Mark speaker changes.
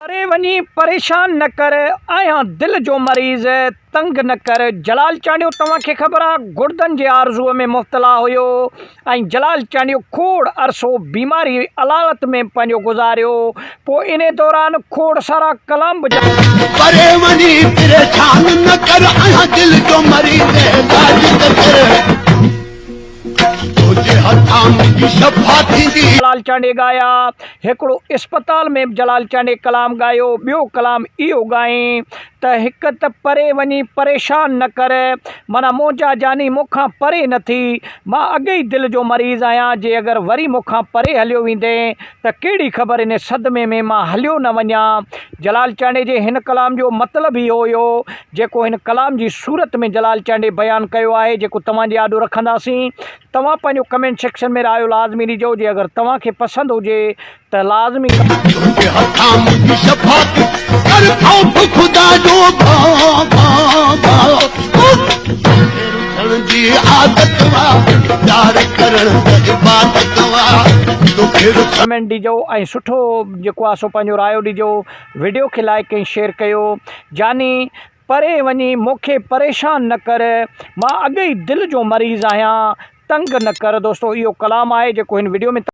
Speaker 1: پري وڃي پريشان نه ڪر، آهيان دل جو مريض، تنگ نه ڪر. جلال چانڊيو توهان کي خبر آ گڙدن جي آرزوء ۾ مبتلا هيو ۽ جلال چانڊيو کوڙ عرصو بيماري علالت ۾ پنهنجو گذاريو پوء انهي دوران کوڙ سارا ڪلام به
Speaker 2: پري وڃي پريشان نه ڪر، آهيان دل جو مريض، علاج ته ڪر. تنهنجي هٿان منهنجي شفا ٿيندي.
Speaker 1: جلال چانڊيي ڳايا. هڪڙو اسپتال ۾ به جلال چانڊيي ڪلام ڳايو، ٻيو ڪلام اهو ڳائين ته هڪ ته پري وڃي پريشان نه ڪر، معنيٰ منهنجا جاني مون کان پري نه ٿي، مان اڳي ئي دل جو مريض آهيان، جي اگر وري مون کان پري هليو ويندين ته ڪهڙي خبر انهي صدمي ۾ مان هليو نه وڃان. جلال چانڊيي جي هن ڪلام جو مطلب اهو هيو جيڪو هن ڪلام جي صورت ۾ جلال چانڊيي بيان ڪيو آهي جيڪو توهان جي آڏو رکنداسين توهان پنهنجو ڪمينٽ سيڪشن ۾ رايو لازمي ڏجو جي اگر توهان کي پسند هجي ته لازمي
Speaker 2: تنهنجي هٿان منهنجي شفاعت ڪر خوف خدا جو ڀاء ڀاء ڀاء توکي رسڻ جي عادت وا پيار ڪرڻ ته عبادت وا توکي رسڻ
Speaker 1: ڪمينٽ ڏجو ۽ سٺو جيڪو آهي سو پنهنجو رايو ڏجو وڊيو کي لائيڪ ۽ شيئر ڪيو جاني پري وڃي مونکي پريشان نه ڪر مان اڳ ئي دل جو مريض آهيان تنگ نه ڪر دوستو اهو ڪلام آهي جيڪو هن وڊيو ۾.